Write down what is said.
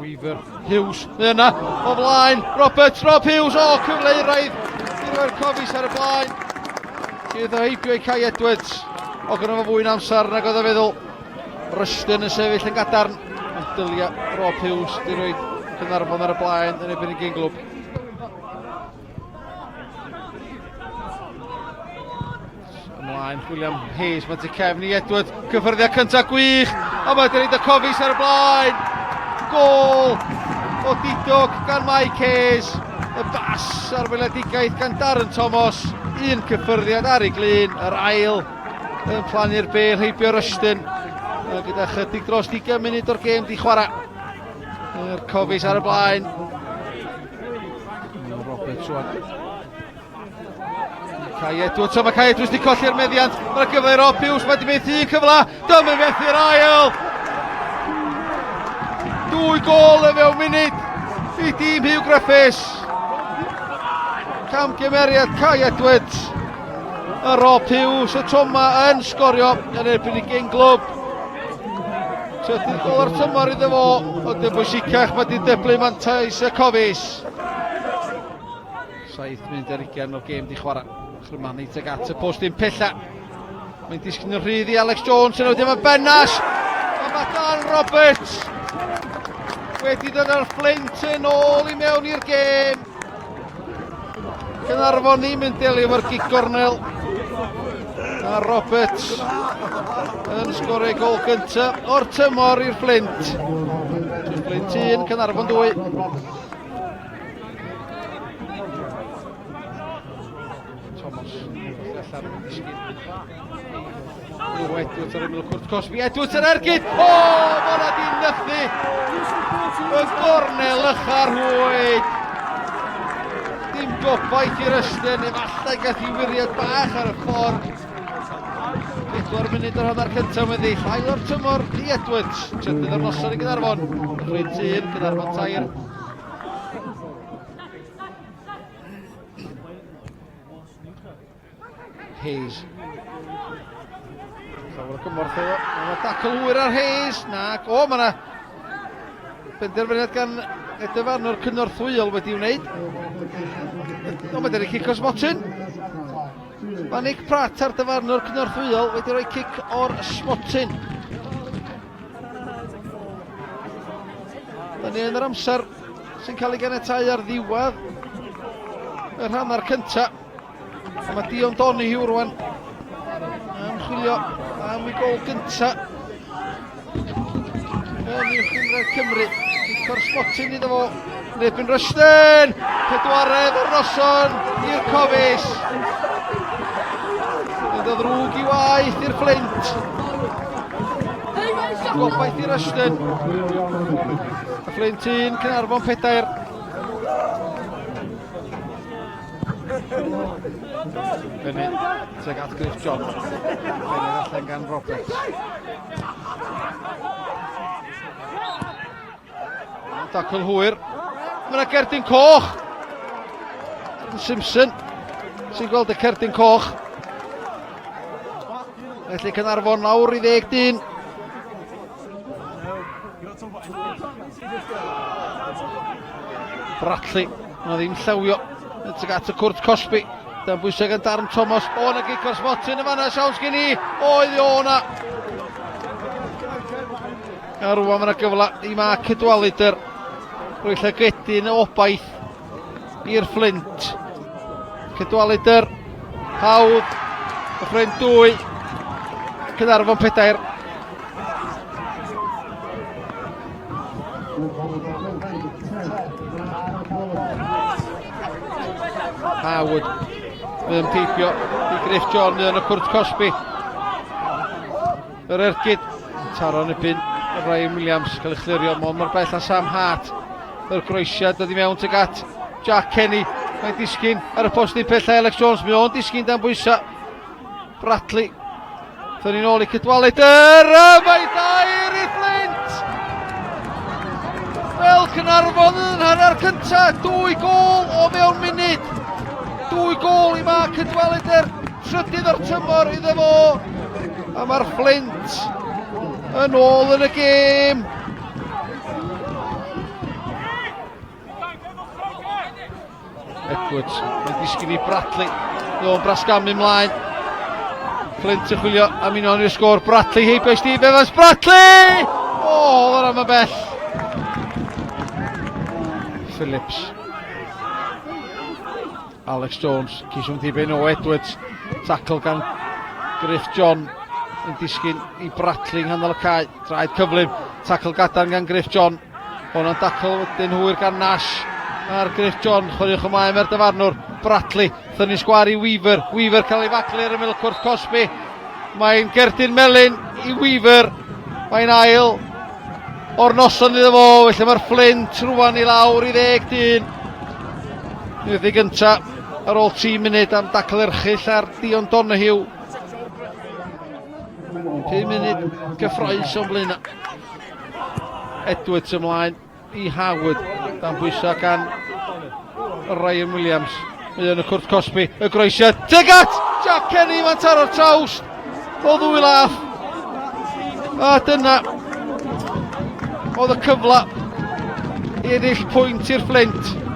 Weaver, Hughes, mae yna, o flaen, Roberts, Rob Hughes, o, cyfle euraidd i roi'r Cofis ar y blaen. Sydd o heibio i Kai Edwards, o gyda fo fwy'n amser nag oedd o feddwl. Rushton yn sefyll yn gadarn, ond dylia Rob Hughes di roi Caernarfon ar y blaen yn erbyn y gyn glwb. Ymlaen, William Hayes, mae'n tu cefn i Edward, cyffyrddiad cyntaf gwych, a mae Derry y Cofis ar y blaen. Gôl o didog gan Mike Hayes, y bas ar weledigaeth gan Darren Thomas, un cyffyrddiad ar ei glun, yr ail yn plannu'r bel heibio Rushton, gyda chydig dros 20 munud o'r gêm di chwarae. Yr Cofis ar y blaen. Roberts rwan. Kai Edwards, mae Kai Edwards wedi colli'r meddiant. Mae'n gyfle i Rob Hughes, mae wedi methu un cyfle. Dyma methu'r ail. Dwy gol y fewn munud i dîm Hugh Griffiths. Camgymeriad Kai Edwards. A Rob Hughes y tro yma yn sgorio yn erbyn i gyn glwb. Trydydd gol o'r tymor iddo fo, ond yn bwysicach mae wedi dyblu mantais y Cofis. 7 munud ar ugain o'r gêm di chwarae. Chrymanu tuag at y post dim pella. Mae'n disgyn yn rhydd i Alex Jones yn wedyn mae Bennas. A mae Dan Roberts wedi dod â'r Flint yn ôl i mewn i'r gêm. Caernarfon ddim yn delio efo'r gic gornel. A Roberts yn sgorio gol gyntaf o'r tymor i'r Flint. Flint 1, Caernarfon 2. Thomas, allan yn disgyn. O, Edwards ar ymyl y cwrt cosbi. Edwards yr ergyd! O, mae yna di nythu! Y gornel ycha'r hwyd! Dim gobaith i'r ystyn, efallai gath i wiriad bach ar y ffordd. 4 munud o'r hanner cyntaf yn ddill. Ail o'r tymor i Edwards. Trydydd o'r noson i Gaernarfon. Fflint 1, Caernarfon 3. Hayes. Llawer o gymorth efo. Mae dacl hwyr ar Hayes. Nag, o, mae yna benderfyniad gan y dyfarnwr cynorthwyol wedi wneud. O, mae Derek cic o'r smotyn. Mae Nick Pratt a'r dyfarnwr cynorthwyol wedi rhoi cic o'r smotyn. Da ni yn yr amser sy'n cael ei ganiatáu ar ddiwedd yr hanner cyntaf. A mae Dion Donoghue rwan yn chwilio am ei gol gyntaf. Yn uwch gynghrair Cymru. Cico'r smotyn iddo fo. Nebyn Rushton! Pedwaredd o'r noson i'r Cofis. Mynd o ddrwg i waith i'r Fflint. Gobaith i Rushton. Y Fflint 1, Caernarfon 4. Fyny, tuag at Griff John. Fyny allan gan Roberts. Dacl hwyr. Mae yna gerdyn coch. Simpson sy'n gweld y cerdyn coch. Felly Caernarfon lawr i ddeg dyn. Bradley, yna ddim llawio. Tuag at y cwrt cosbi. Dan bwysau gan Darren Thomas. O, na gic o'r smotyn y fanna, siawns gen i. Oedd o na. A rwan mae yna gyfle i Mark Cadwaladr. Rwy llygedyn o obaith i'r Fflint. Cadwaladr, hawdd, y Fflint 2, Caernarfon 4. Howard, mae'n peipio i Griff John, mae yn y cwrt cosbi. Yr ergyd, taro yn ebyn Ryan Williams, cael ei chlirio mor mor bell a Sam Hart. Yr groesiad dod i mewn tuag at Jack Kenny. Mae'n disgyn ar y postyn pellau Alex Jones. Mae o'n disgyn dan bwysau. Bradley. Thyn ni'n ôl i Cadwaladr. Mae dair i Flint! Fel Cynarfon yn hanner cyntaf, dwy gol o fewn munud. Dwy gol i Mark Cadwaladr, trydydd o'r tymor iddo fo. A mae'r Flint yn ôl yn y gêm. Edwards, mae'n disgyn i Bradley. Io'n brasgamu ymlaen. Flint yn chwilio am un o'n i'r sgôr. Bradley heibio i Steve Evans. Bradley! O, oh, am y bell. Phillips. Alex Jones, ceisio mynd heibio o Edwards. Tackle gan Griff John yn disgyn i Bradley yng nghanol y cae. Traed cyflym, tackle gadarn gan Griff John. Hwnna'n dacl wedyn hwyr gan Nash ar Griff John. Chwaraewch ymlaen mae'r dyfarnwr. Bradley, thynnu sgwar i Weaver. Weaver cael ei faglu ar ymyl cwrt cosbi. Mae'n gerdyn melyn i Weaver. Mae'n ail o'r noson iddo fo, felly mae'r Flint rwan i lawr i ddeg dyn. Nid ei gynta ar ôl 3 munud am dacl erchyll ar Dion Donoghue. 5 munud gyffroes o'n blaen. Edwards ymlaen i Howard dan bwysau gan Ryan Williams. Mae yn y cwrt cosbi, y groesiad, tuag at Jack Kenny, mae'n taro'r trawst o ddwy lath. A dyna oedd y cyfle i ennill pwynt i'r Flint.